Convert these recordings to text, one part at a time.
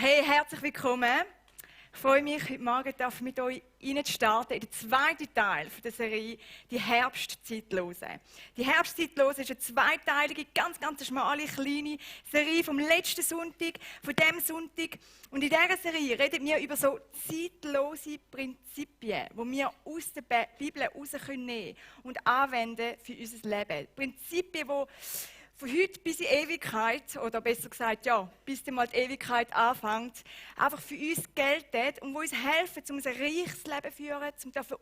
Hey, herzlich willkommen. Ich freue mich, heute Morgen mit euch starten in den zweiten Teil der Serie «Die Herbstzeit hören». «Die Herbstzeit hören» ist eine zweiteilige, ganz schmale, kleine Serie vom letzten Sonntag, von diesem Sonntag. Und in dieser Serie reden wir über so zeitlose Prinzipien, die wir aus der Bibel herausnehmen und anwenden für unser Leben. Prinzipien, die von heute bis in Ewigkeit, oder besser gesagt, ja, bis dann mal die Ewigkeit anfängt, einfach für uns gelten und die uns helfen, um ein reiches Leben zu führen,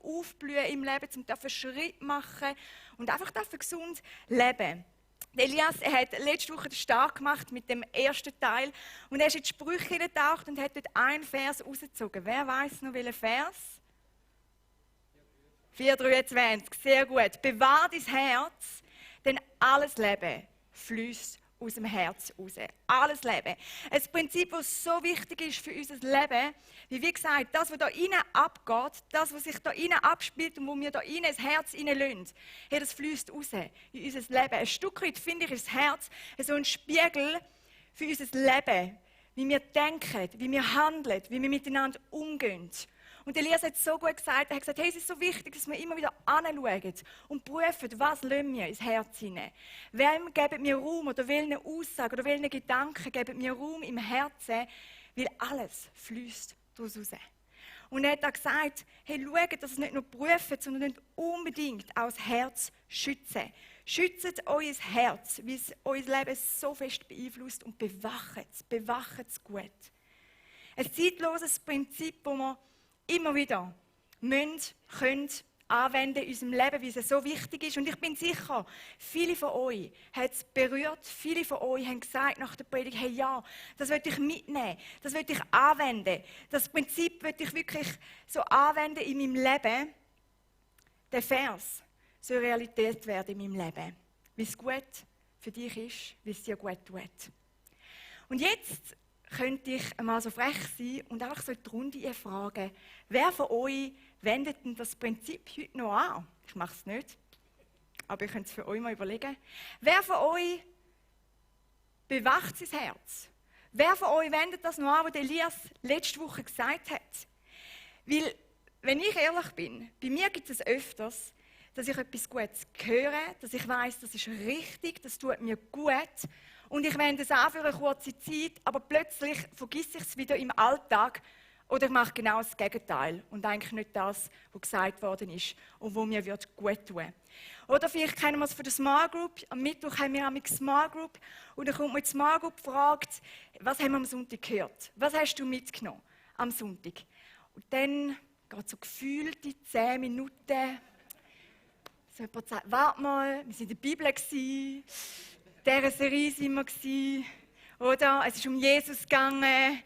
um aufblühen im Leben, um Schritt machen und einfach gesund leben. Elias hat letzte Woche den Start gemacht mit dem ersten Teil und er ist in die Sprüche getaucht und hat dort einen Vers rausgezogen. Wer weiß noch, welchen Vers? 4,23, sehr gut. Bewahr dein Herz, denn alles Leben fließt aus dem Herz raus. Alles Leben. Ein Prinzip, das so wichtig ist für unser Leben, wie gesagt, das, was da innen abgeht, das, was sich da innen abspielt und wo wir da innen ins Herz hineinlassen, hey, das fließt raus in unser Leben. Ein Stück weit, finde ich, ist das Herz so ein Spiegel für unser Leben. Wie wir denken, wie wir handeln, wie wir miteinander umgehen. Und Elias hat es so gut gesagt, er hat gesagt, hey, es ist so wichtig, dass wir immer wieder anschauen und prüfen, was lassen wir ins Herz hinein. Wem geben wir Raum oder welchen Aussagen oder welchen Gedanken geben wir Raum im Herzen, weil alles fließt daraus raus. Und er hat auch gesagt, hey, schaut, dass es nicht nur prüfen, sondern nicht unbedingt auch das Herz schützen. Schützt euer Herz, weil es euer Leben so fest beeinflusst und bewacht es gut. Ein zeitloses Prinzip, das wir immer wieder können anwenden in unserem Leben, weil es so wichtig ist. Und ich bin sicher, viele von euch hat es berührt, viele von euch haben gesagt nach der Predigt, hey ja, das will ich mitnehmen, das will ich anwenden. Das Prinzip will ich wirklich so anwenden in meinem Leben. Der Vers soll Realität werden in meinem Leben, wie es gut für dich ist, wie es dir gut tut. Und jetzt könnte ich einmal so frech sein und einfach so in die Runde fragen, wer von euch wendet denn das Prinzip heute noch an? Ich mache es nicht, aber ihr könnt es für euch mal überlegen. Wer von euch bewacht sein Herz? Wer von euch wendet das noch an, was Elias letzte Woche gesagt hat? Weil, wenn ich ehrlich bin, bei mir gibt es öfters, dass ich etwas Gutes höre, dass ich weiss, das ist richtig, das tut mir gut. Und ich wende es an für eine kurze Zeit, aber plötzlich vergesse ich es wieder im Alltag oder ich mache genau das Gegenteil und eigentlich nicht das, was gesagt worden ist und was mir gut tun wird. Oder vielleicht kennen wir es von der Small Group. Am Mittwoch haben wir eine Small Group und dann kommt man in die Small Group und fragt, was haben wir am Sonntag gehört? Was hast du mitgenommen am Sonntag? Und dann geht so gefühlte 10 Minuten. So jemand sagt, warte mal, wir waren in der Bibel. In dieser Serie waren wir, oder? Es ist um Jesus gegangen.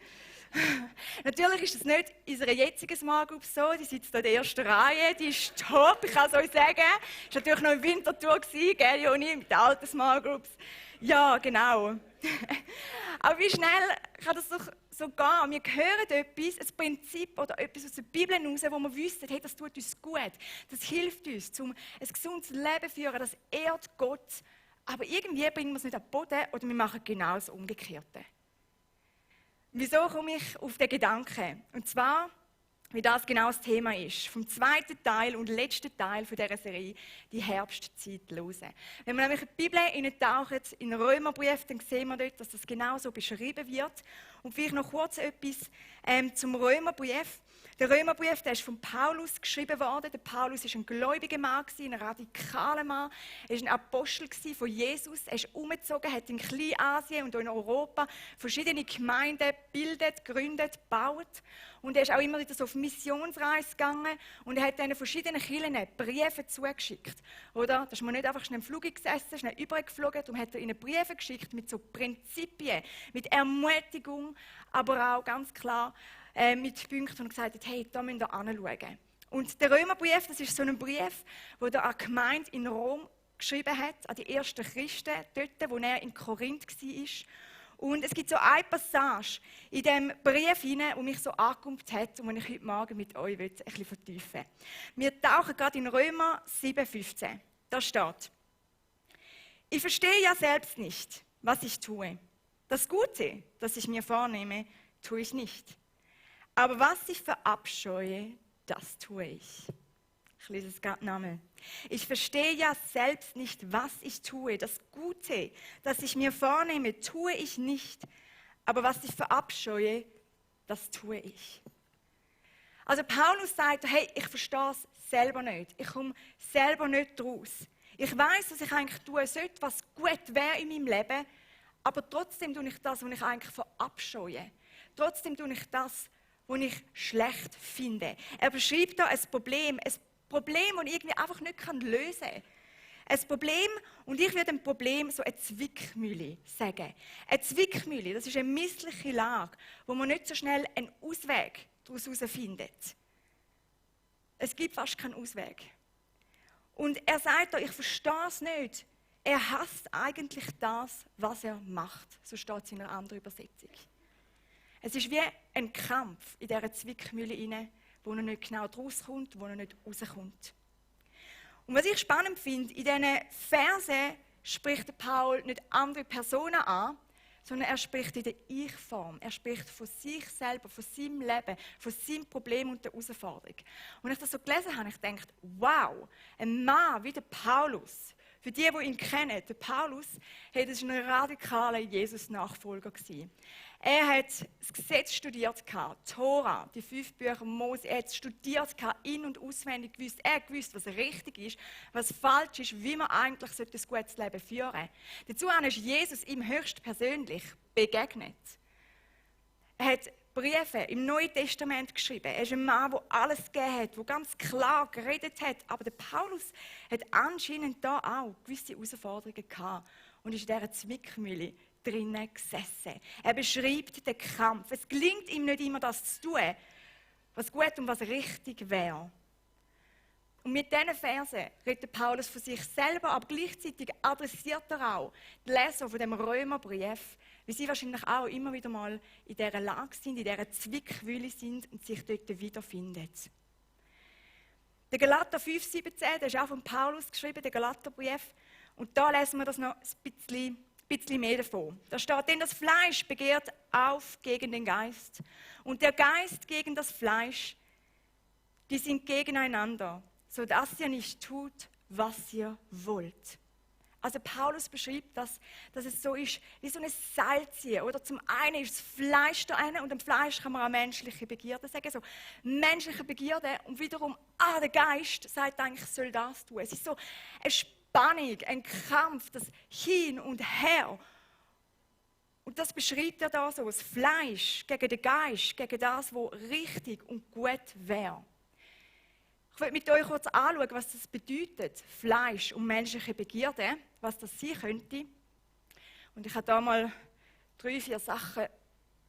Natürlich ist das nicht in unserer jetzigen Small Group so. Die sitzt in der ersten Reihe, die ist top, ich kann es euch sagen. Es war natürlich noch im Winterthur, gell, Joni, mit den alten Small Groups. Ja, genau. Aber wie schnell kann das doch so gehen? Wir hören etwas, ein Prinzip oder etwas aus der Bibel heraus, wo wir wissen, hey, das tut uns gut. Das hilft uns, um ein gesundes Leben zu führen, das ehrt Gott. Aber irgendwie bringen wir es nicht auf den Boden oder wir machen genau das Umgekehrte. Wieso komme ich auf den Gedanken? Und zwar, wie das genau das Thema ist, vom zweiten Teil und letzten Teil dieser Serie, die Herbstzeit hören. Wenn wir nämlich in die Bibel eintauchen, in den Römerbrief, dann sehen wir dort, dass das genau so beschrieben wird. Und vielleicht noch kurz etwas zum Römerbrief. Der Römerbrief, der ist von Paulus geschrieben worden. Der Paulus war ein gläubiger Mann, ein radikaler Mann. Er war ein Apostel von Jesus. Er ist umgezogen, hat in Kleinasien und in Europa verschiedene Gemeinden gebildet, gegründet, gebaut. Und er ist auch immer wieder so auf Missionsreise gegangen und er hat diesen verschiedenen Kirchen Briefe zugeschickt. Oder? Da ist man nicht einfach schnell im Flug gesessen, schnell übergeflogen, darum hat er ihnen Briefe geschickt mit so Prinzipien, mit Ermutigung, aber auch ganz klar mit Punkten und gesagt hat, hey, da müsst ihr hinschauen. Und der Römerbrief, das ist so ein Brief, den er an die Gemeinde in Rom geschrieben hat, an die ersten Christen, dort, wo er in Korinth war. Und es gibt so eine Passage in diesem Brief hinein, die mich so angekommen hat und die ich heute Morgen mit euch ein bisschen vertiefen will. Wir tauchen gerade in Römer 7,15. Da steht: Ich verstehe ja selbst nicht, was ich tue. Das Gute, das ich mir vornehme, tue ich nicht. Aber was ich verabscheue, das tue ich. Ich lese es gerade nochmal. Ich verstehe ja selbst nicht, was ich tue. Das Gute, das ich mir vornehme, tue ich nicht. Aber was ich verabscheue, das tue ich. Also Paulus sagt, hey, ich verstehe es selber nicht. Ich komme selber nicht raus. Ich weiß, dass ich eigentlich tun sollte, was gut wäre in meinem Leben, aber trotzdem tue ich das, was ich eigentlich verabscheue. Trotzdem tue ich das, was ich schlecht finde. Er beschreibt da ein Problem, das ich irgendwie einfach nicht lösen kann. Ein Problem, und ich würde dem Problem so eine Zwickmühle sagen. Eine Zwickmühle, das ist eine missliche Lage, wo man nicht so schnell einen Ausweg daraus herausfindet. Es gibt fast keinen Ausweg. Und er sagt da, ich verstehe es nicht. Er hasst eigentlich das, was er macht. So steht es in einer anderen Übersetzung. Es ist wie ein Kampf in dieser Zwickmühle hinein, wo er nicht genau rauskommt, wo er nicht rauskommt. Und was ich spannend finde, in diesen Versen spricht Paul nicht andere Personen an, sondern er spricht in der Ich-Form. Er spricht von sich selber, von seinem Leben, von seinem Problem und der Herausforderung. Und als ich das so gelesen habe, ich gedacht, wow, ein Mann wie der Paulus, für die ihn kennen, der Paulus, hey, das war ein radikaler Jesus-Nachfolger. Er hat das Gesetz studiert, die Tora, die 5 Bücher Mose. Er hat es studiert, in- und auswendig gewusst. Er hat gewusst, was richtig ist, was falsch ist, wie man eigentlich ein gutes Leben führen sollte. Dazu ist Jesus ihm höchstpersönlich begegnet. Er hat Briefe im Neuen Testament geschrieben. Er ist ein Mann, der alles gegeben hat, der ganz klar geredet hat. Aber der Paulus hat anscheinend da auch gewisse Herausforderungen gehabt und ist in dieser Zwickmühle drinnen gesessen. Er beschreibt den Kampf. Es gelingt ihm nicht immer, das zu tun, was gut und was richtig wäre. Und mit diesen Versen redet Paulus von sich selber, aber gleichzeitig adressiert er auch die Leser von dem Römerbrief, wie sie wahrscheinlich auch immer wieder mal in dieser Lage sind, in dieser Zwickmühle sind und sich dort wiederfinden. Der Galater 5,17, der ist auch von Paulus geschrieben, der Galaterbrief. Und da lesen wir das noch ein bisschen mehr davon. Da steht, denn das Fleisch begehrt auf gegen den Geist und der Geist gegen das Fleisch, die sind gegeneinander, sodass ihr nicht tut, was ihr wollt. Also Paulus beschreibt das, dass es so ist, wie so ein Seilziehen. Oder zum einen ist das Fleisch da rein, und am Fleisch kann man auch menschliche Begierde sagen. So menschliche Begierde und wiederum, der Geist sagt eigentlich, soll das tun. Es ist so eine Spannung, ein Kampf, das Hin und Her. Und das beschreibt er da so, das Fleisch gegen den Geist, gegen das, was richtig und gut wäre. Ich will mit euch kurz anschauen, was das bedeutet, Fleisch und menschliche Begierde, was das sein könnte. Und ich habe da mal 3-4 Sachen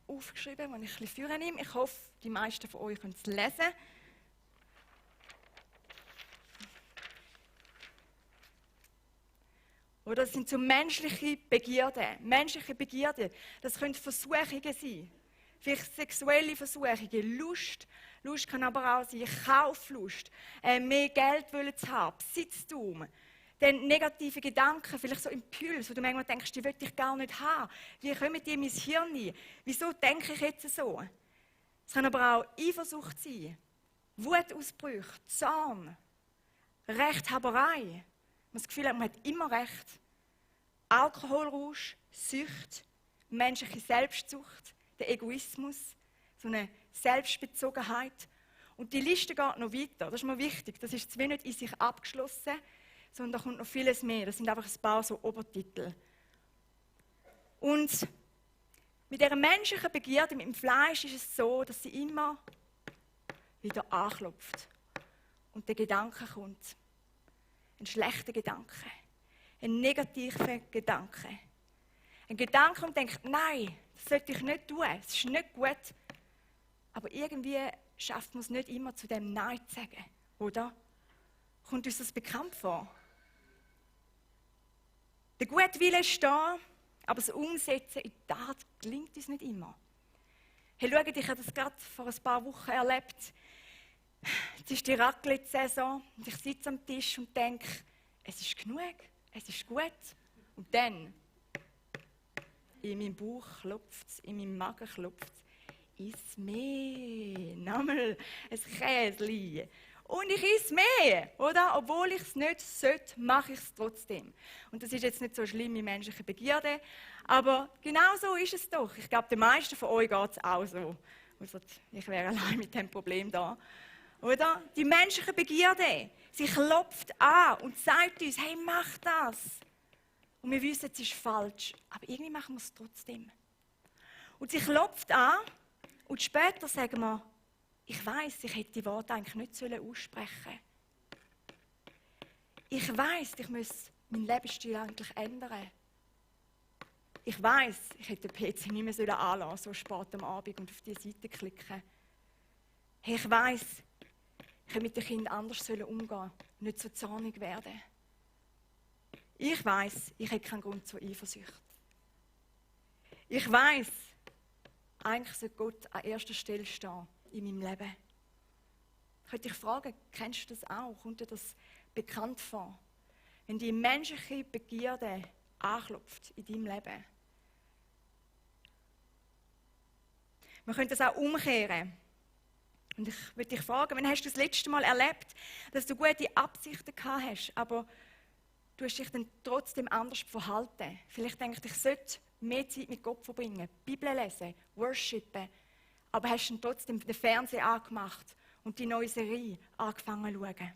aufgeschrieben, die ich ein bisschen vornehme. Ich hoffe, die meisten von euch können es lesen. Oder das sind so menschliche Begierden. Menschliche Begierden, das können Versuchungen sein. Vielleicht sexuelle Versuchungen, Lust. Lust kann aber auch sein Kauflust, mehr Geld zu haben, Besitztum. Dann negative Gedanken, vielleicht so Impulse, wo du manchmal denkst, die will ich gar nicht haben. Wie kommen die in mein Hirn? Wieso denke ich jetzt so? Es kann aber auch Eifersucht sein, Wutausbrüche, Zorn, Rechthaberei. Man das Gefühl hat, man hat immer Recht. Alkoholrausch, Sucht, menschliche Selbstsucht, der Egoismus, so eine Selbstbezogenheit. Und die Liste geht noch weiter. Das ist mir wichtig. Das ist zwar nicht in sich abgeschlossen, sondern da kommt noch vieles mehr. Das sind einfach ein paar so Obertitel. Und mit dieser menschlichen Begierde, mit dem Fleisch, ist es so, dass sie immer wieder anklopft. Und der Gedanke kommt. Ein schlechter Gedanke. Ein negativer Gedanke. Ein Gedanke und denkt, nein, das sollte ich nicht tun, es ist nicht gut. Aber irgendwie schafft man es nicht immer, zu dem Nein zu sagen, oder? Kommt uns das bekannt vor? Der gute Wille ist da, aber das Umsetzen in die Tat gelingt uns nicht immer. Hey, schaut, ich habe das gerade vor ein paar Wochen erlebt. Jetzt ist die Raclette-Saison und ich sitze am Tisch und denke, es ist genug, es ist gut. Und dann, in meinem Bauch klopft es, in meinem Magen klopft es. iss mehr. Nochmal ein Käsli. Und ich esse mehr, oder? Obwohl ich es nicht sollte, mache ich es trotzdem. Und das ist jetzt nicht so schlimm in menschlichen Begierde, aber genau so ist es doch. Ich glaube, den meisten von euch geht es auch so. Also, ich wäre allein mit dem Problem da. Oder? Die menschliche Begierde, sie klopft an und sagt uns, hey, mach das. Und wir wissen, es ist falsch, aber irgendwie machen wir es trotzdem. Und sie klopft an und später sagen wir, ich weiss, ich hätte die Worte eigentlich nicht aussprechen sollen. Ich weiss, ich muss meinen Lebensstil eigentlich ändern. Ich weiss, ich hätte den PC nicht mehr anlassen, so spät am Abend und auf die Seite klicken. Hey, ich weiss, ich hätte mit den Kindern anders umgehen, nicht so zornig werden. Ich weiss, ich hätte keinen Grund zur Eifersucht. Ich weiss, eigentlich sollte Gott an erster Stelle stehen in meinem Leben. Ich könnte dich fragen, kennst du das auch? Kommt dir das bekannt vor? Wenn die menschliche Begierde anklopft in deinem Leben. Man könnte das auch umkehren. Und ich würde dich fragen, wann hast du das letzte Mal erlebt, dass du gute Absichten gehabt hast, aber du hast dich dann trotzdem anders verhalten? Vielleicht denkst du, ich sollte mehr Zeit mit Gott verbringen, Bibel lesen, worshipen, aber hast dann trotzdem den Fernseher angemacht und die neue Serie angefangen zu schauen.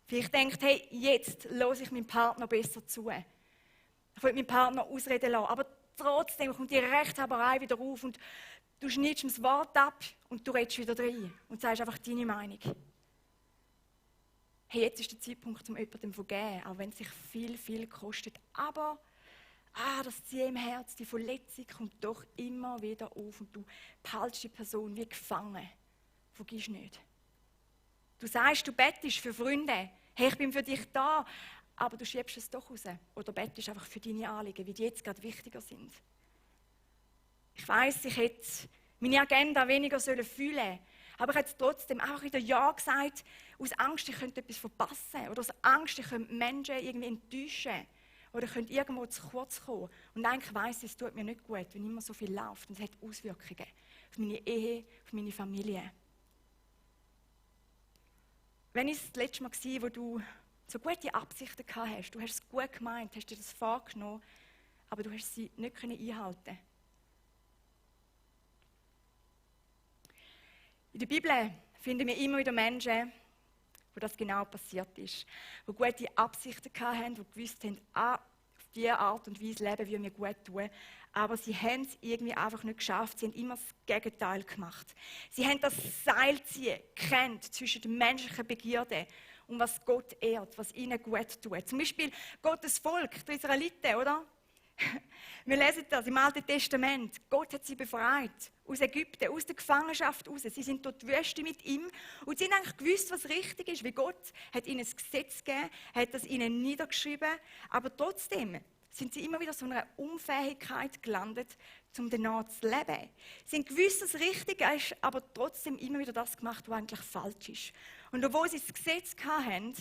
Vielleicht denkst du, hey, jetzt höre ich meinem Partner besser zu. Ich will meinen Partner ausreden lassen, aber trotzdem kommt die Rechthaberei wieder auf und du schneidest ihm das Wort ab und du redest wieder rein und sagst einfach deine Meinung. Hey, jetzt ist der Zeitpunkt, um jemandem zu vergeben, auch wenn es sich viel, viel kostet. Aber das Ziehen im Herz, die Verletzung kommt doch immer wieder auf und du behältst die Person wie gefangen. Vergiss nicht. Du sagst, du bettest für Freunde. Hey, ich bin für dich da. Aber du schiebst es doch raus. Oder bettest einfach für deine Anliegen, wie die jetzt gerade wichtiger sind. Ich weiss, ich hätte meine Agenda weniger fühlen sollen. Aber ich hätte trotzdem auch wieder Ja gesagt, aus Angst, ich könnte etwas verpassen. Oder aus Angst, ich könnte Menschen irgendwie enttäuschen. Oder ich könnte irgendwo zu kurz kommen. Und eigentlich weiss ich, es tut mir nicht gut, wenn immer so viel läuft. Und es hat Auswirkungen auf meine Ehe, auf meine Familie. Wenn es das letzte Mal war, wo du so gute Absichten gehabt hast, du hast es gut gemeint, hast dir das vorgenommen, aber du hast sie nicht einhalten. In der Bibel finden wir immer wieder Menschen, wo das genau passiert ist, die gute Absichten gehabt haben, die gewusst haben, auf diese Art und Weise leben wir mir gut tun, aber sie haben es irgendwie einfach nicht geschafft, sie haben immer das Gegenteil gemacht. Sie haben das Seilziehen gekannt zwischen der menschlichen Begierde und was Gott ehrt, was ihnen gut tut. Zum Beispiel Gottes Volk, die Israeliten, oder? Wir lesen das im Alten Testament. Gott hat sie befreit aus Ägypten, aus der Gefangenschaft raus. Sie sind dort die Wüste mit ihm und sie haben eigentlich gewusst, was richtig ist, wie Gott hat ihnen das Gesetz gegeben, hat das ihnen niedergeschrieben, aber trotzdem sind sie immer wieder so in einer Unfähigkeit gelandet, um danach zu leben. Sie haben gewusst, was richtig ist, aber trotzdem immer wieder das gemacht, was eigentlich falsch ist. Und obwohl sie das Gesetz hatten,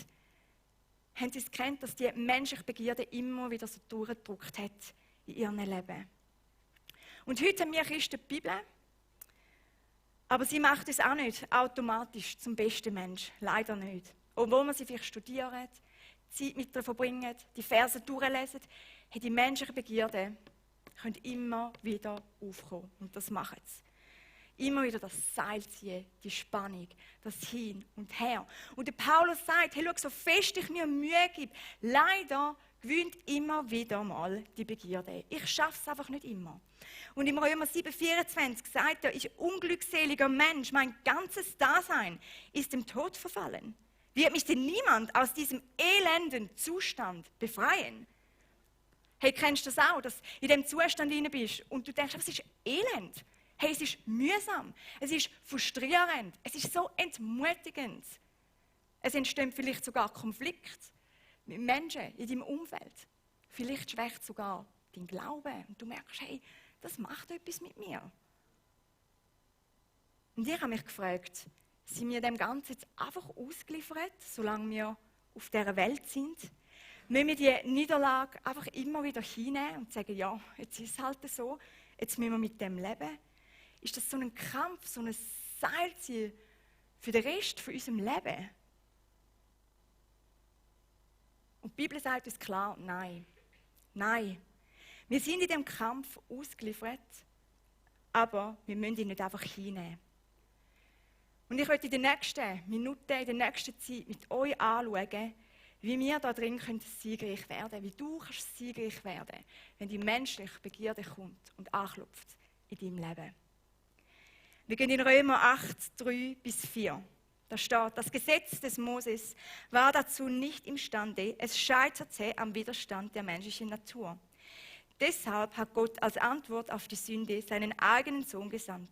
haben sie es gekannt, dass die menschliche Begierde immer wieder so durchgedrückt hat in ihrem Leben. Und heute haben wir Christen die Bibel, aber sie macht es auch nicht automatisch zum besten Mensch. Leider nicht. Obwohl man sie vielleicht studieren, Zeit mit ihr verbringen, die Verse durchlesen, hat die menschliche Begierde können immer wieder aufkommen. Und das machen sie. Immer wieder das Seilziehen, die Spannung, das Hin und Her. Und der Paulus sagt, hey, schau, so fest ich mir Mühe gebe, leider gewinnt immer wieder mal die Begierde. Ich schaffe es einfach nicht immer. Und im Römer 7,24 sagt er, ich unglückseliger Mensch, mein ganzes Dasein ist dem Tod verfallen. Wird mich denn niemand aus diesem elenden Zustand befreien? Hey, kennst du das auch, dass du in diesem Zustand hinein bist und du denkst, es ist elend. Hey, es ist mühsam, es ist frustrierend, es ist so entmutigend. Es entstehen vielleicht sogar Konflikte mit Menschen in deinem Umfeld. Vielleicht schwächt sogar dein Glaube und du merkst, hey, das macht etwas mit mir. Und ich habe mich gefragt, sind wir dem Ganzen jetzt einfach ausgeliefert, solange wir auf dieser Welt sind? Müssen wir die Niederlage einfach immer wieder hinnehmen und sagen, ja, jetzt ist es halt so, jetzt müssen wir mit dem leben? ist das so ein Kampf, so ein Seilziehen für den Rest von unserem Leben? Und die Bibel sagt uns klar, nein. Nein. Wir sind in diesem Kampf ausgeliefert, aber wir müssen ihn nicht einfach hinnehmen. Und ich möchte in den nächsten Minuten, in der nächsten Zeit mit euch anschauen, wie wir da drin siegreich werden können, wie du siegreich werden kannst, wenn die menschliche Begierde kommt und anklopft in deinem Leben. Wir gehen in Römer 8, 3-4. Da steht, das Gesetz des Moses war dazu nicht imstande, es scheiterte am Widerstand der menschlichen Natur. Deshalb hat Gott als Antwort auf die Sünde seinen eigenen Sohn gesandt.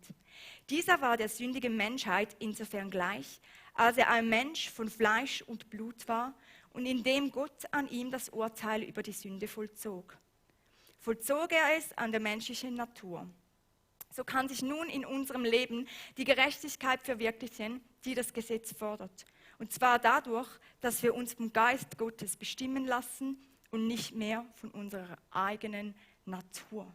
Dieser war der sündigen Menschheit insofern gleich, als er ein Mensch von Fleisch und Blut war und indem Gott an ihm das Urteil über die Sünde vollzog. Vollzog er es an der menschlichen Natur. So kann sich nun in unserem Leben die Gerechtigkeit verwirklichen, die das Gesetz fordert. Und zwar dadurch, dass wir uns vom Geist Gottes bestimmen lassen und nicht mehr von unserer eigenen Natur.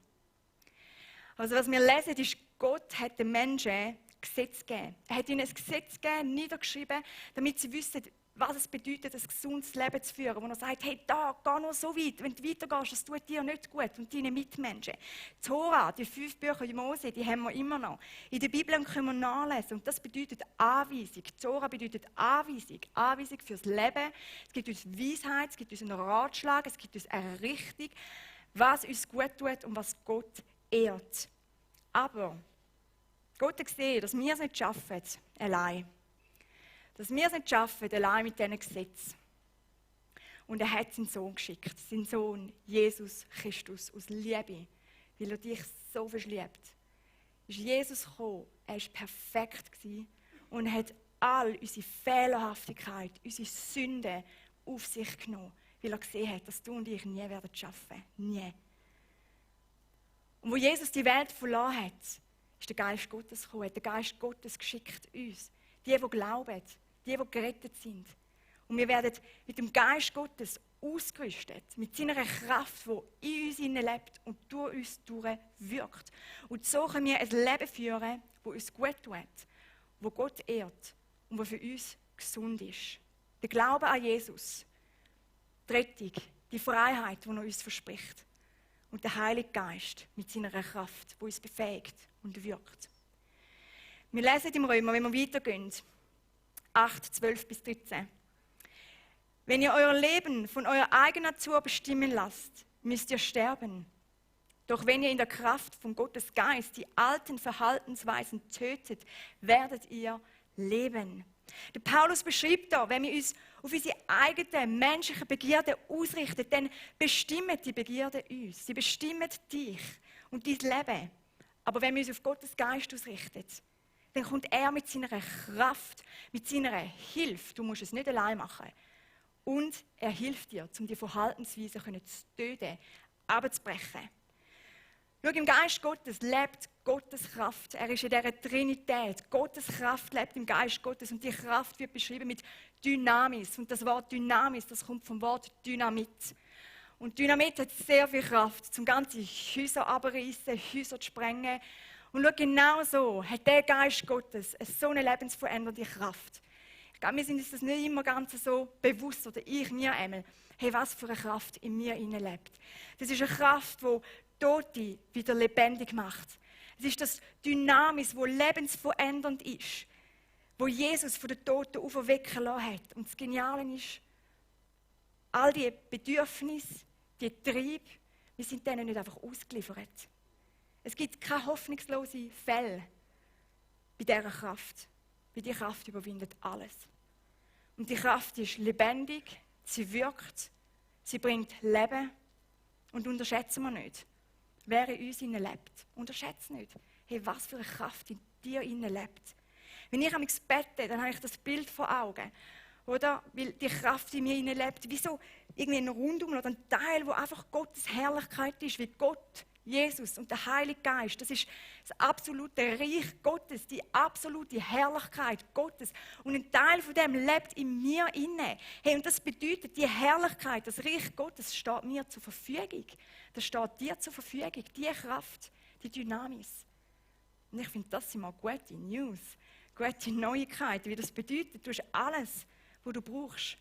Also was wir lesen, ist, Gott hat den Menschen Gesetz gegeben. Er hat ihnen ein Gesetz gegeben, niedergeschrieben, damit sie wissen, was es bedeutet, ein gesundes Leben zu führen. Wo er sagt, hey, da, geh nur so weit. Wenn du weitergehst, das tut dir nicht gut und deinen Mitmenschen. Die Tora, die 5 Bücher Mose, die haben wir immer noch. In der Bibel können wir nachlesen und das bedeutet Anweisung. Die Tora bedeutet Anweisung. Anweisung fürs Leben. Es gibt uns Weisheit, es gibt uns einen Ratschlag, es gibt uns eine Richtung, was uns gut tut und was Gott ehrt. Aber Gott hat gesehen, dass wir es nicht schaffen, allein. Dass wir es nicht schaffen, allein mit diesen Gesetzen. Und er hat seinen Sohn geschickt, seinen Sohn Jesus Christus aus Liebe, weil er dich so liebt. Ist Jesus gekommen, er war perfekt und hat all unsere Fehlerhaftigkeit, unsere Sünden auf sich genommen, weil er gesehen hat, dass du und ich nie werden schaffen. Nie. Und wo Jesus die Welt verloren hat, ist der Geist Gottes gekommen, hat der Geist Gottes geschickt uns. Die glauben, die gerettet sind. Und wir werden mit dem Geist Gottes ausgerüstet, mit seiner Kraft, die in uns lebt und durch uns wirkt. Und so können wir ein Leben führen, das uns gut tut, das Gott ehrt und das für uns gesund ist. Der Glaube an Jesus, die Rettung, die Freiheit, die er uns verspricht. Und der Heilige Geist mit seiner Kraft, die uns befähigt und wirkt. Wir lesen im Römer, wenn wir weitergehen, 8, 12-13. Wenn ihr euer Leben von eurer eigenen Natur bestimmen lasst, müsst ihr sterben. Doch wenn ihr in der Kraft von Gottes Geist die alten Verhaltensweisen tötet, werdet ihr leben. Der Paulus beschreibt da, wenn wir uns auf unsere eigene menschliche Begierde ausrichten, dann bestimmen die Begierde uns. Sie bestimmen dich und dein Leben. Aber wenn wir uns auf Gottes Geist ausrichten, dann kommt er mit seiner Kraft, mit seiner Hilfe. Du musst es nicht allein machen. Und er hilft dir, um die Verhaltensweisen zu töten, abzubrechen. Schau, im Geist Gottes lebt Gottes Kraft. Er ist in dieser Trinität. Gottes Kraft lebt im Geist Gottes und die Kraft wird beschrieben mit Dynamis. Und das Wort Dynamis, das kommt vom Wort Dynamit. Und Dynamit hat sehr viel Kraft, um ganze Häuser abzureißen, Häuser zu sprengen. Und schau, genau so hat der Geist Gottes so eine lebensverändernde Kraft. Ich glaube, wir sind uns das nicht immer ganz so bewusst, oder mir einmal, hey, was für eine Kraft in mir lebt. Das ist eine Kraft, die Tote wieder lebendig macht. Es ist das Dynamis, das lebensverändernd ist, wo Jesus von den Toten auferwecken lassen hat. Und das Geniale ist, all die Bedürfnisse, die Triebe, wir sind denen nicht einfach ausgeliefert. Es gibt keine hoffnungslosen Fälle bei dieser Kraft. Weil die Kraft überwindet alles. Und die Kraft ist lebendig, sie wirkt, sie bringt Leben. Und unterschätzen wir nicht, wer in uns lebt. Unterschätzt nicht, hey, was für eine Kraft in dir lebt. Wenn ich am bete, dann habe ich das Bild vor Augen. Oder? Weil die Kraft in mir lebt, wie so irgendwie ein Rundum oder ein Teil, wo einfach Gottes Herrlichkeit ist, wie Gott, Jesus und der Heilige Geist. Das ist das absolute Reich Gottes, die absolute Herrlichkeit Gottes. Und ein Teil von dem lebt in mir inne. Hey, und das bedeutet, die Herrlichkeit, das Reich Gottes steht mir zur Verfügung. Das steht dir zur Verfügung, die Kraft, die Dynamis. Und ich finde, das sind mal gute News, gute Neuigkeiten, wie das bedeutet, du hast alles, was du brauchst,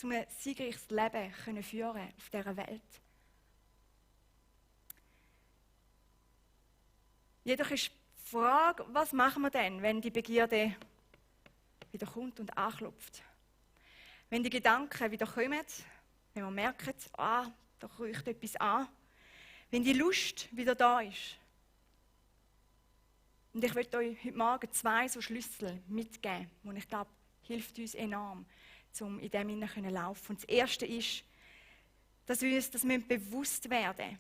um ein siegreiches Leben zu führen auf dieser Welt. Jedoch ist die Frage, was machen wir denn, wenn die Begierde wieder kommt und anklopft? Wenn die Gedanken wieder kommen, wenn wir merken, da riecht etwas an, wenn die Lust wieder da ist. Und ich möchte euch heute Morgen 2 so Schlüssel mitgeben, die ich glaube, hilft uns enorm, um in dem hinein laufen. Und das Erste ist, dass wir uns das bewusst werden.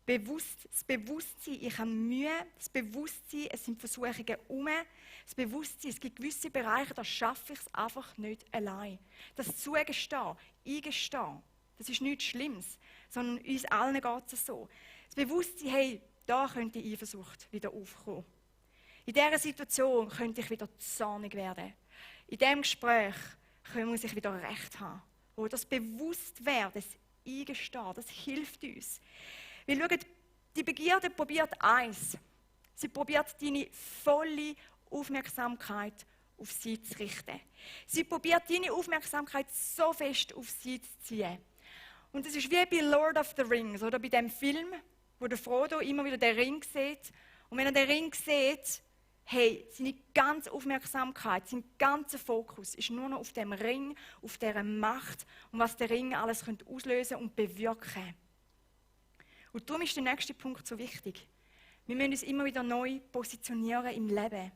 Das Bewusstsein, ich habe Mühe, das Bewusstsein, es sind Versuchungen um, das Bewusstsein, es gibt gewisse Bereiche, da schaffe ich es einfach nicht allein. Das Zugestehen, Eingestehen, das ist nichts Schlimmes, sondern uns allen geht es so. Das Bewusstsein, hey, da könnte die Eifersucht wieder aufkommen. In dieser Situation könnte ich wieder zornig werden. In diesem Gespräch muss ich wieder Recht haben. Wo das Bewusstwerden, das Eingestehen, das hilft uns. Weil schaut, die Begierde probiert eins. Sie probiert deine volle Aufmerksamkeit auf sie zu richten. Sie probiert deine Aufmerksamkeit so fest auf sie zu ziehen. Und das ist wie bei Lord of the Rings, oder bei dem Film, wo der Frodo immer wieder den Ring sieht. Und wenn er den Ring sieht, hey, seine ganze Aufmerksamkeit, sein ganzer Fokus ist nur noch auf dem Ring, auf dieser Macht und was der Ring alles auslösen und bewirken könnte. Und darum ist der nächste Punkt so wichtig. Wir müssen uns immer wieder neu positionieren im Leben.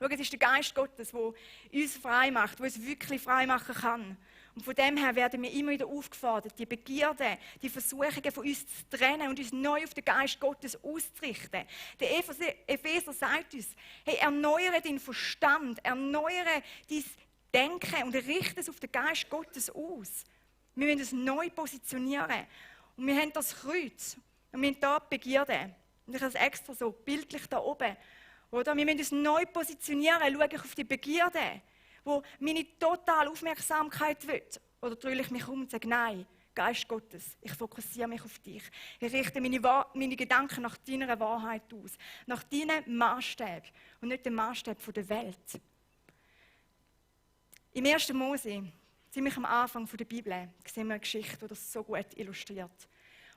Schau, es ist der Geist Gottes, der uns frei macht, der uns wirklich frei machen kann. Und von dem her werden wir immer wieder aufgefordert, die Begierden, die Versuchungen von uns zu trennen und uns neu auf den Geist Gottes auszurichten. Der Epheser sagt uns, hey, erneuere deinen Verstand, erneuere dein Denken und richte es auf den Geist Gottes aus. Wir müssen uns neu positionieren. Und wir haben das Kreuz und wir haben da die Begierde. Und ich habe es extra so bildlich da oben. Oder? Wir müssen uns neu positionieren, schaue ich auf die Begierde, wo meine totale Aufmerksamkeit will. Oder drehe ich mich um und sage, nein, Geist Gottes, ich fokussiere mich auf dich. Ich richte meine Gedanken nach deiner Wahrheit aus, nach deinen Maßstäben und nicht dem Maßstab der Welt. Im 1. Mose, ziemlich am Anfang der Bibel, sehen wir eine Geschichte, die das so gut illustriert.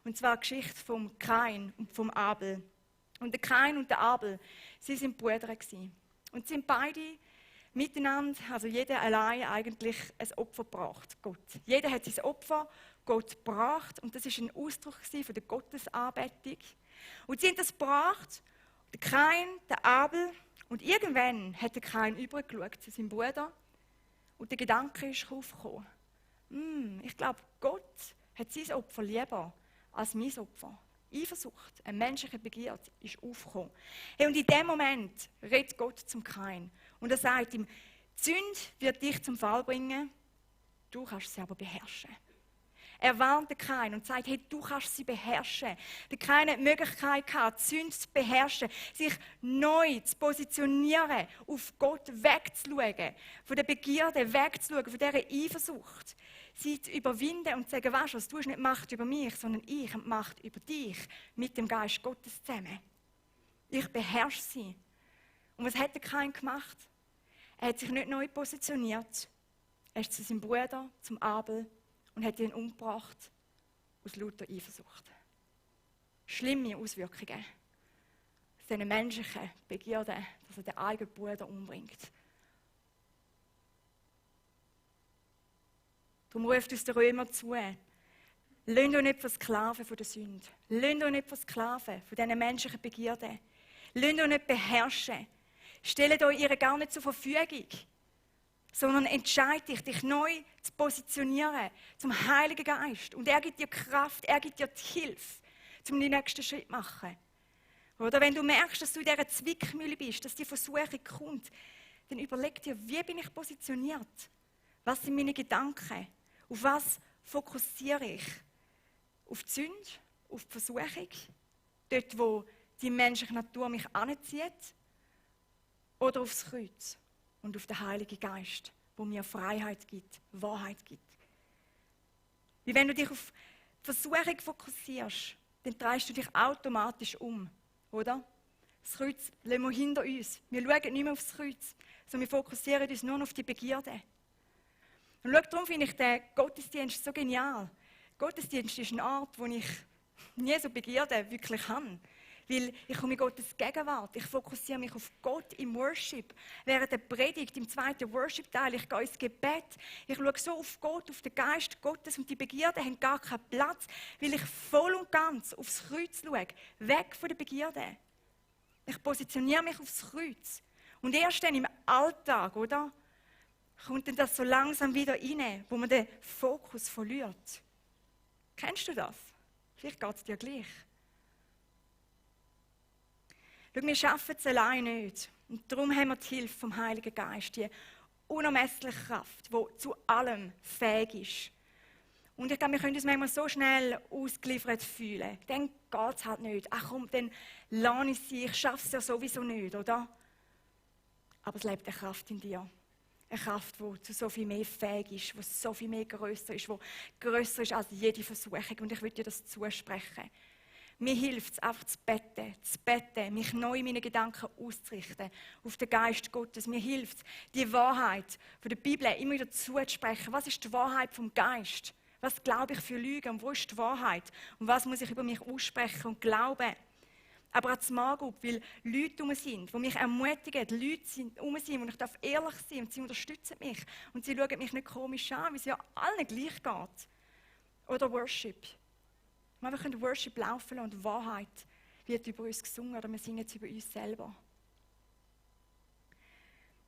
Und zwar eine Geschichte vom Kain und vom Abel. Und der Kain und der Abel, sie sind Brüder gewesen. Und sie sind beide miteinander, also jeder allein eigentlich ein Opfer gebracht, Gott. Jeder hat sein Opfer Gott gebracht und das ist ein Ausdruck von der Gottesanbetung. Und sie haben das gebracht, der Kain, der Abel, und irgendwann hat der Kain übergeschaut zu seinem Bruder und der Gedanke ist aufgekommen. Ich glaube, Gott hat sein Opfer lieber als mein Opfer. Eifersucht, eine menschliche Begierde, ist aufgekommen. Hey, und in dem Moment redet Gott zum Kain. Und er sagt ihm, die Sünde wird dich zum Fall bringen, du kannst sie aber beherrschen. Er warnt den Kain und sagt, hey, du kannst sie beherrschen. Der Kain hat die Möglichkeit gehabt, die Sünde zu beherrschen, sich neu zu positionieren, auf Gott wegzuschauen, von der Begierde wegzuschauen, von dieser Eifersucht. Sie zu überwinden und zu sagen, weißt du, du hast nicht Macht über mich, sondern ich habe Macht über dich mit dem Geist Gottes zusammen. Ich beherrsche sie. Und was hat der Kain gemacht? Er hat sich nicht neu positioniert. Er ist zu seinem Bruder, zum Abel, und hat ihn umgebracht aus lauter Eifersucht. Schlimme Auswirkungen aus diesen menschlichen Begierden, dass er den eigenen Bruder umbringt. Darum ruft uns der Römer zu. Lasst euch nicht versklaven von der Sünde. Lasst euch nicht versklaven von diesen menschlichen Begierden. Lasst euch nicht beherrschen. Stellt euch ihre gar nicht zur Verfügung. Sondern entscheidet dich neu zu positionieren zum Heiligen Geist. Und er gibt dir Kraft, er gibt dir die Hilfe, um den nächsten Schritt zu machen. Oder wenn du merkst, dass du in dieser Zwickmühle bist, dass die Versuchung kommt, dann überleg dir, wie bin ich positioniert? Was sind meine Gedanken? Auf was fokussiere ich? Auf die Sünde? Auf die Versuchung? Dort, wo die menschliche Natur mich anzieht? Oder aufs Kreuz und auf den Heiligen Geist, wo mir Freiheit gibt, Wahrheit gibt? Wie wenn du dich auf die Versuchung fokussierst, dann drehst du dich automatisch um, oder? Das Kreuz lassen wir hinter uns. Wir schauen nicht mehr aufs Kreuz, sondern wir fokussieren uns nur auf die Begierde. Und schau, darum finde ich den Gottesdienst so genial. Gottesdienst ist ein Ort, wo ich nie so Begierde wirklich habe. Weil ich komme in Gottes Gegenwart. Ich fokussiere mich auf Gott im Worship. Während der Predigt, im zweiten Worship-Teil, ich gehe ins Gebet. Ich schaue so auf Gott, auf den Geist Gottes und die Begierden haben gar keinen Platz, weil ich voll und ganz aufs Kreuz schaue. Weg von der Begierde. Ich positioniere mich aufs Kreuz. Und erst dann im Alltag, oder? Kommt dann das so langsam wieder rein, wo man den Fokus verliert. Kennst du das? Vielleicht geht es dir gleich. Schau, wir schaffen es allein nicht. Und darum haben wir die Hilfe vom Heiligen Geist, die unermessliche Kraft, die zu allem fähig ist. Und ich glaube, wir können uns manchmal so schnell ausgeliefert fühlen. Dann geht es halt nicht. Ach komm, dann lasse ich sie, ich schaffe es ja sowieso nicht, oder? Aber es lebt eine Kraft in dir. Eine Kraft, die zu so viel mehr fähig ist, die so viel mehr grösser ist, die grösser ist als jede Versuchung. Und ich will dir das zusprechen. Mir hilft es einfach zu beten, mich neu in meinen Gedanken auszurichten, auf den Geist Gottes. Mir hilft es, die Wahrheit von der Bibel immer wieder zuzusprechen. Was ist die Wahrheit vom Geist? Was glaube ich für Lügen und wo ist die Wahrheit? Und was muss ich über mich aussprechen und glauben? Aber auch zu Margub, weil Leute herum sind, die mich ermutigen, Leute herum sind, und ich darf ehrlich sein und sie unterstützen mich. Und sie schauen mich nicht komisch an, weil es ja allen gleich geht. Oder Worship. Wir können Worship laufen lassen und Wahrheit wird über uns gesungen oder wir singen es über uns selber.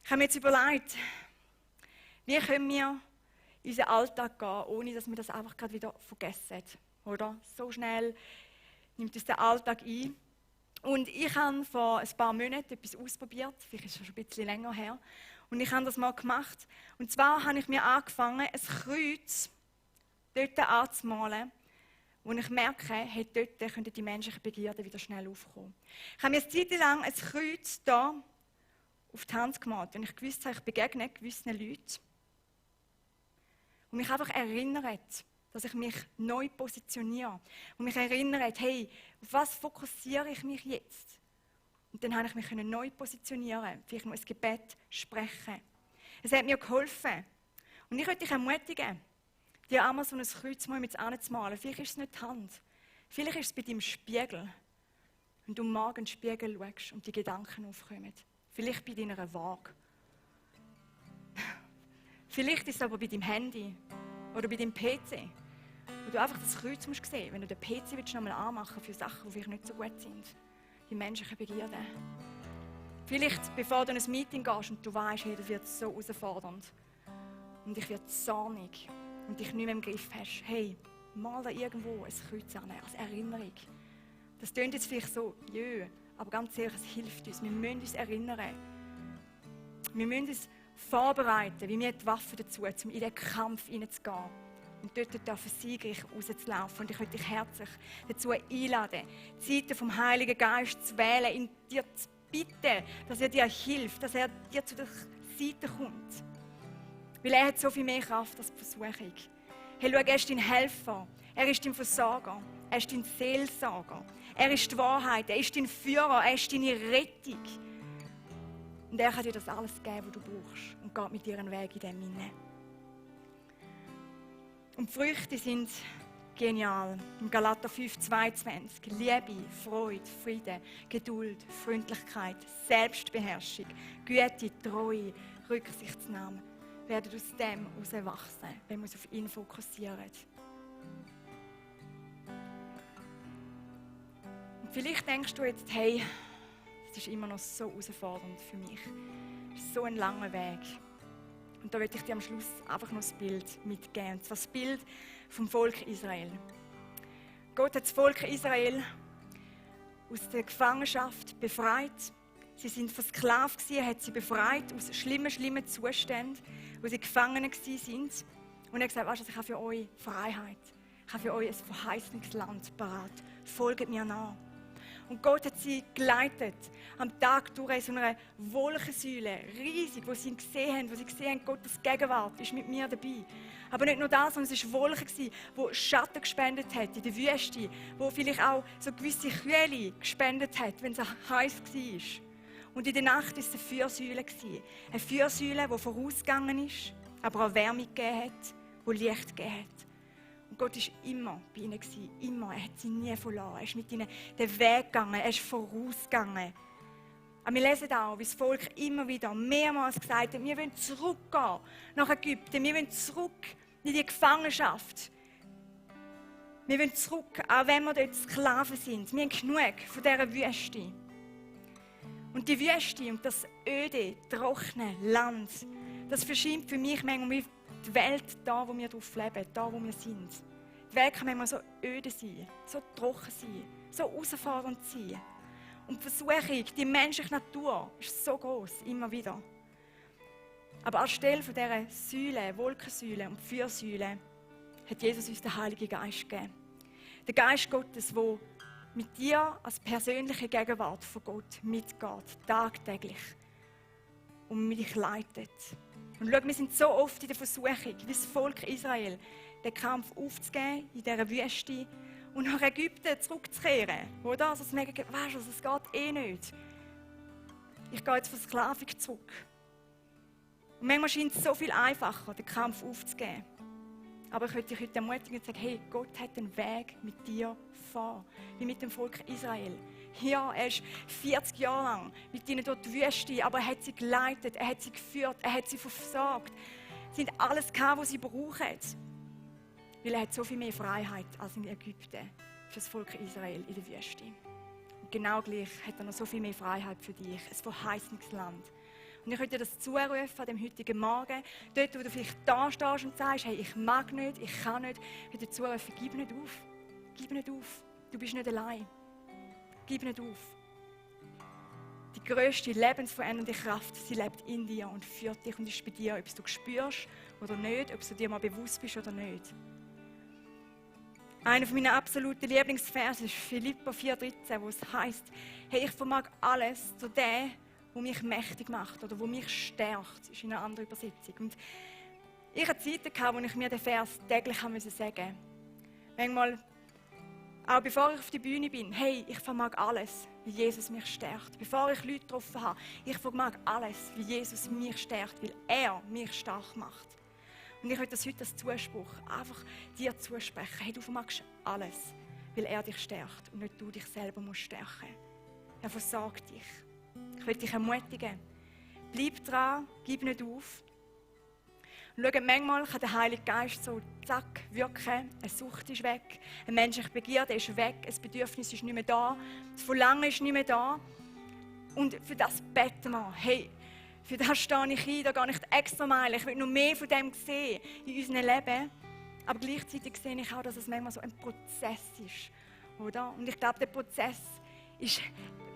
Ich habe mir jetzt überlegt, wie können wir in unseren Alltag gehen, ohne dass wir das einfach gerade wieder vergessen. Oder? So schnell nimmt uns der Alltag ein. Und ich habe vor ein paar Monaten etwas ausprobiert, vielleicht ist es schon ein bisschen länger her, und ich habe das mal gemacht. Und zwar habe ich mir angefangen, ein Kreuz dort anzumalen, wo ich merke, hey, dort können die menschlichen Begierden wieder schnell aufkommen. Ich habe mir eine Zeit lang ein Kreuz hier auf die Hand gemalt, und ich wusste, ich begegne gewissen Leuten. Und mich einfach erinnert, dass ich mich neu positioniere. Und mich erinnert, hey, auf was fokussiere ich mich jetzt? Und dann konnte ich mich neu positionieren, vielleicht noch ein Gebet sprechen. Es hat mir geholfen. Und ich möchte dich ermutigen, dir einmal so ein Kreuz mal mit anzumalen. Vielleicht ist es nicht die Hand. Vielleicht ist es bei deinem Spiegel. Wenn du morgen in den Spiegel schaust und die Gedanken aufkommen. Vielleicht bei deiner Waage. Vielleicht ist es aber bei deinem Handy oder bei deinem PC. Wo du einfach das Kreuz musst sehen, wenn du den PC willst noch mal anmachen für Sachen, die vielleicht nicht so gut sind. Die menschlichen Begierden. Vielleicht, bevor du in ein Meeting gehst und du weißt, hey, das wird so herausfordernd. Und ich werde zornig. Und dich nicht mehr im Griff hast, hey, mal da irgendwo ein Kreuz an, als Erinnerung. Das klingt jetzt vielleicht so, aber ganz ehrlich, es hilft uns. Wir müssen uns erinnern. Wir müssen uns vorbereiten, wie wir die Waffen dazu, um in den Kampf hineinzugehen. Und dort dürfen siegreich rauszulaufen. Und ich möchte dich herzlich dazu einladen, die Zeiten vom Heiligen Geist zu wählen, in dir zu bitten, dass er dir hilft, dass er dir zu der Seite kommt. Weil er hat so viel mehr Kraft als die Versuchung. Hey, schau, er ist dein Helfer, er ist dein Versorger, er ist dein Seelsorger, er ist die Wahrheit, er ist dein Führer, er ist deine Rettung. Und er kann dir das alles geben, was du brauchst, und geht mit dir einen Weg in dem hinein. Und die Früchte sind genial. In Galater 5,22 Liebe, Freude, Friede, Geduld, Freundlichkeit, Selbstbeherrschung, Güte, Treue, Rücksichtnahme werden aus dem herauswachsen, wenn wir uns auf ihn fokussieren. Und vielleicht denkst du jetzt, hey, das ist immer noch so herausfordernd für mich. Das ist so ein langer Weg. Und da möchte ich dir am Schluss einfach noch das Bild mitgeben. Das Bild vom Volk Israel. Gott hat das Volk Israel aus der Gefangenschaft befreit. Sie sind versklavt gewesen, hat sie befreit aus schlimmen Zuständen, wo sie gefangen waren. Und er hat gesagt, weißt du, ich habe für euch Freiheit. Ich habe für euch ein verheißendes Land parat. Folgt mir nach. Und Gott hat sie geleitet, am Tag durch in so einer Wolkensäule, riesig, wo sie ihn gesehen haben, Gottes Gegenwart ist mit mir dabei. Aber nicht nur das, sondern es war Wolke, die Schatten gespendet hat in der Wüste, wo vielleicht auch so gewisse Kühle gespendet hat, wenn es heiß war. Und in der Nacht war es eine Feuersäule. Eine Feuersäule, die vorausgegangen ist, aber auch Wärme gegeben hat, die Licht gegeben hat. Und Gott war immer bei ihnen, immer. Er hat sie nie verloren. Er ist mit ihnen den Weg gegangen, er ist vorausgegangen. Aber wir lesen auch, wie das Volk immer wieder mehrmals gesagt hat, wir wollen zurückgehen nach Ägypten, wir wollen zurück in die Gefangenschaft. Wir wollen zurück, auch wenn wir dort Sklaven sind. Wir haben genug von dieser Wüste. Und die Wüste und das öde, trockene Land, das verschiebt für mich manchmal wie die Welt, da wo wir drauf leben, da wo wir sind. Die Welt kann manchmal so öde sein, so trocken sein, so herausfordernd sein. Und die Versuchung, die menschliche Natur, ist so groß, immer wieder. Aber anstelle von dieser Säule, Wolkensäule und Feuersäule, hat Jesus uns den Heiligen Geist gegeben. Der Geist Gottes, der mit dir als persönliche Gegenwart von Gott mitgeht, tagtäglich. Und mich leitet. Und schau, wir sind so oft in der Versuchung, wie das Volk Israel, den Kampf aufzugeben in dieser Wüste und nach Ägypten zurückzukehren. Oder? Also, weißt du, es geht eh nicht. Ich gehe jetzt Versklavung zurück. Und manchmal scheint es so viel einfacher, den Kampf aufzugeben. Aber ich möchte dich heute ermutigen und sagen, hey, Gott hat einen Weg mit dir vor, wie mit dem Volk Israel. Ja, er ist 40 Jahre lang mit ihnen dort die Wüste, aber er hat sie geleitet, er hat sie geführt, er hat sie versorgt. Sie haben alles gehabt, was sie brauchen. Weil er hat so viel mehr Freiheit als in Ägypten für das Volk Israel in der Wüste. Und genau gleich hat er noch so viel mehr Freiheit für dich, ein verheißenes Land. Und ich möchte dir das zurufen an dem heutigen Morgen, dort, wo du vielleicht da stehst und sagst, hey, ich mag nicht, ich kann nicht, ich möchte dir zurufen, gib nicht auf. Gib nicht auf. Du bist nicht allein. Gib nicht auf. Die grösste lebensverändernde Kraft, sie lebt in dir und führt dich und ist bei dir, ob es du spürst oder nicht, ob du dir mal bewusst bist oder nicht. Einer meiner absoluten Lieblingsverse ist Philipper 4,13, wo es heisst, hey, ich vermag alles zu dem, der mich mächtig macht oder der mich stärkt. Das ist in einer anderen Übersetzung. Und ich hatte Zeiten, wo ich mir den Vers täglich sagen musste. Manchmal, auch bevor ich auf die Bühne bin, hey, ich vermag alles, wie Jesus mich stärkt. Bevor ich Leute getroffen habe, ich vermag alles, wie Jesus mich stärkt, weil er mich stark macht. Und ich möchte das heute als Zuspruch einfach dir zusprechen. Hey, du vermagst alles, weil er dich stärkt und nicht du dich selber musst stärken. Er versorgt dich. Ich möchte dich ermutigen. Bleib dran, gib nicht auf. Und schau, manchmal kann der Heilige Geist so zack wirken. Eine Sucht ist weg, eine menschliche Begierde ist weg, ein Bedürfnis ist nicht mehr da, das Verlangen ist nicht mehr da. Und für das beten wir. Hey, für das stehe ich ein, da gehe ich extra Meile. Ich will noch mehr von dem sehen in unserem Leben. Aber gleichzeitig sehe ich auch, dass es manchmal so ein Prozess ist. Oder? Und ich glaube, der Prozess ist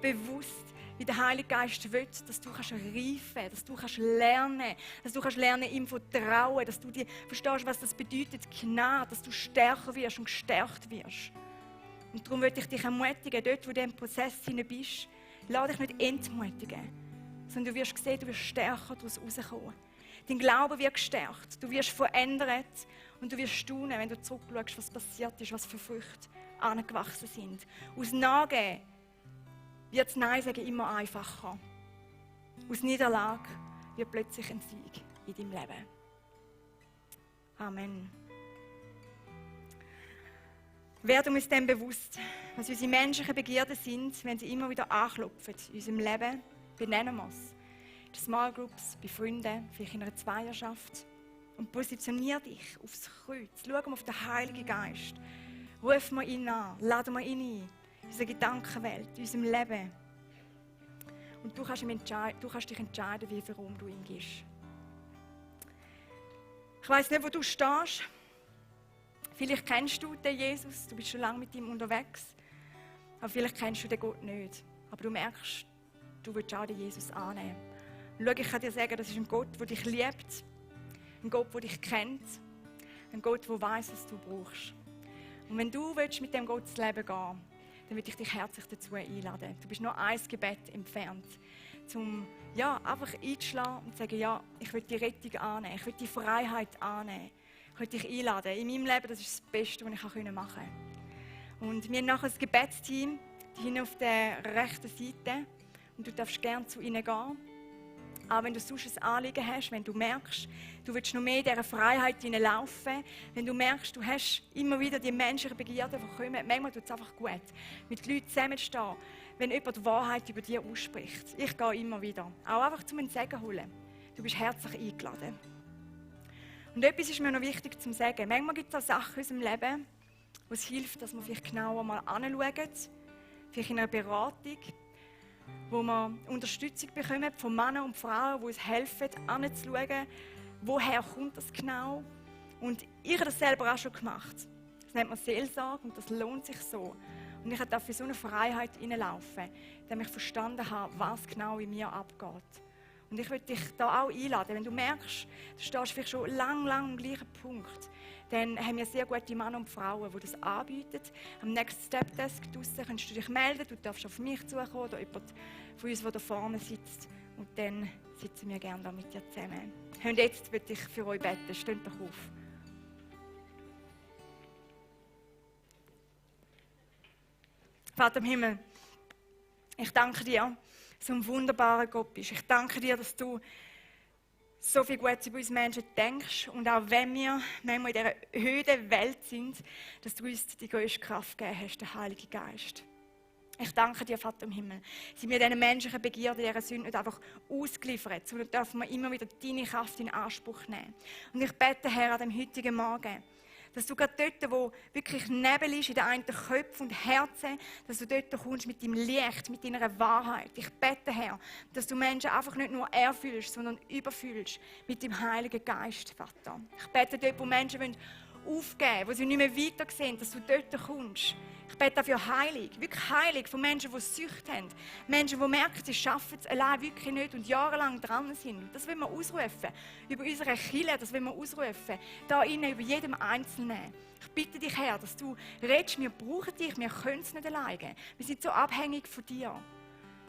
bewusst, wie der Heilige Geist will, dass du reifen kannst, dass du lernen ihm vertrauen, dass du dir verstehst, was das bedeutet, Gnade, dass du stärker wirst und gestärkt wirst. Und darum möchte ich dich ermutigen, dort, wo du im Prozess hinein bist, lass dich nicht entmutigen, sondern du wirst sehen, du wirst stärker daraus rauskommen. Dein Glaube wird gestärkt, du wirst verändert und du wirst staunen, wenn du zurückschaust, was passiert ist, was für Früchte angewachsen sind. Aus Nachgeben wird das Nein sagen immer einfacher. Aus Niederlage wird plötzlich ein Sieg in deinem Leben. Amen. Werden wir uns dem bewusst, was unsere menschlichen Begierden sind, wenn sie immer wieder anklopfen in unserem Leben, benennen wir es. In Small Groups, bei Freunden, vielleicht in einer Zweierschaft. Und positionier dich aufs Kreuz. Schau mal auf den Heiligen Geist. Rufen wir ihn an, laden wir ihn ein. In unserer Gedankenwelt, in unserem Leben. Und du kannst dich entscheiden, wie viel Raum du ihm gibst. Ich weiss nicht, wo du stehst. Vielleicht kennst du den Jesus, du bist schon lange mit ihm unterwegs. Aber vielleicht kennst du den Gott nicht. Aber du merkst, du willst auch den Jesus annehmen. Und schau, ich kann dir sagen, das ist ein Gott, der dich liebt. Ein Gott, der dich kennt. Ein Gott, der weiss, was du brauchst. Und wenn du mit dem Gott das Leben gehen willst, dann würde ich dich herzlich dazu einladen. Du bist nur ein Gebet entfernt, um einfach einzuschlagen und zu sagen, ja, ich will die Rettung annehmen, ich will die Freiheit annehmen. Ich will dich einladen. In meinem Leben, das ist das Beste, was ich machen kann. Und wir haben nachher ein Gebetsteam, die hinten auf der rechten Seite. Und du darfst gerne zu ihnen gehen. Auch wenn du sonst ein Anliegen hast, wenn du merkst, du willst noch mehr in dieser Freiheit laufen, wenn du merkst, du hast immer wieder die menschlichen Begierden, die kommen, manchmal tut es einfach gut, mit Leuten zusammenzustehen, wenn jemand die Wahrheit über dich ausspricht. Ich gehe immer wieder, auch einfach zum Segen holen. Du bist herzlich eingeladen. Und etwas ist mir noch wichtig zu sagen. Manchmal gibt es auch Sachen in unserem Leben, wo es hilft, dass wir vielleicht genauer mal anschauen, vielleicht in einer Beratung, wo wir Unterstützung bekommen von Männern und Frauen, die uns helfen, anzuschauen, woher kommt das genau. Und ich habe das selber auch schon gemacht. Das nennt man Seelsorge und das lohnt sich so. Und ich darf in so eine Freiheit hineinlaufen, indem ich verstanden habe, was genau in mir abgeht. Und ich möchte dich da auch einladen, wenn du merkst, du stehst vielleicht schon lang am gleichen Punkt, dann haben wir sehr gute Männer und Frauen, die das anbieten. Am Next Step Desk draussen kannst du dich melden, du darfst auf mich zukommen oder jemand von uns, der da vorne sitzt. Und dann sitzen wir gerne da mit dir zusammen. Und jetzt möchte ich für euch beten, steht doch auf. Vater im Himmel, ich danke dir, dass du ein wunderbarer Gott bist. Ich danke dir, dass du so viel Gutes über uns Menschen denkst und auch wenn wir manchmal in dieser öden Welt sind, dass du uns die grösste Kraft gegeben hast, der Heilige Geist. Ich danke dir, Vater im Himmel. Sind wir diesen menschlichen Begierden, dieser Sünde nicht einfach ausgeliefert, sondern dürfen wir immer wieder deine Kraft in Anspruch nehmen. Und ich bete, Herr, an dem heutigen Morgen, dass du gerade dort, wo wirklich Nebel ist in den einen Köpfen und Herzen, dass du dort kommst mit deinem Licht, mit deiner Wahrheit. Ich bete, Herr, dass du Menschen einfach nicht nur erfüllst, sondern überfüllst mit dem Heiligen Geist, Vater. Ich bete dort, wo Menschen aufgeben wollen, wo sie nicht mehr weiter sehen, dass du dort kommst. Ich bete dafür Heilung, wirklich Heilung von Menschen, die Sucht haben. Menschen, die merken, sie schaffen es allein wirklich nicht und jahrelang dran sind. Das wollen wir ausrufen. Über unsere Kirche, das wollen wir ausrufen. Da innen, über jedem Einzelnen. Ich bitte dich, Herr, dass du redest, wir brauchen dich, wir können es nicht alleine. Wir sind so abhängig von dir.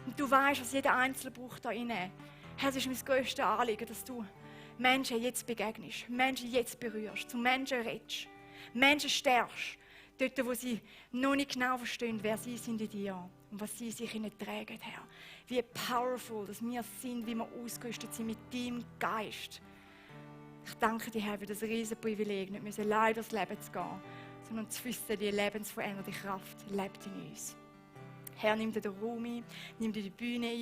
Und du weißt, was jeder Einzelne braucht da innen. Herr, es ist mein grösstes Anliegen, dass du Menschen jetzt begegnest, Menschen jetzt berührst, zu Menschen redest, Menschen stärkst, dort, wo sie noch nicht genau verstehen, wer sie sind in dir und was sie sich ihnen tragen, Herr. Wie powerful, dass wir sind, wie wir ausgerüstet sind mit deinem Geist. Ich danke dir, Herr, für das riesige Privileg, nicht allein durchs Leben zu gehen, sondern zu wissen, die lebensverändernde Kraft lebt in uns. Herr, nimm dir den Raum ein, nimm dir die Bühne ein.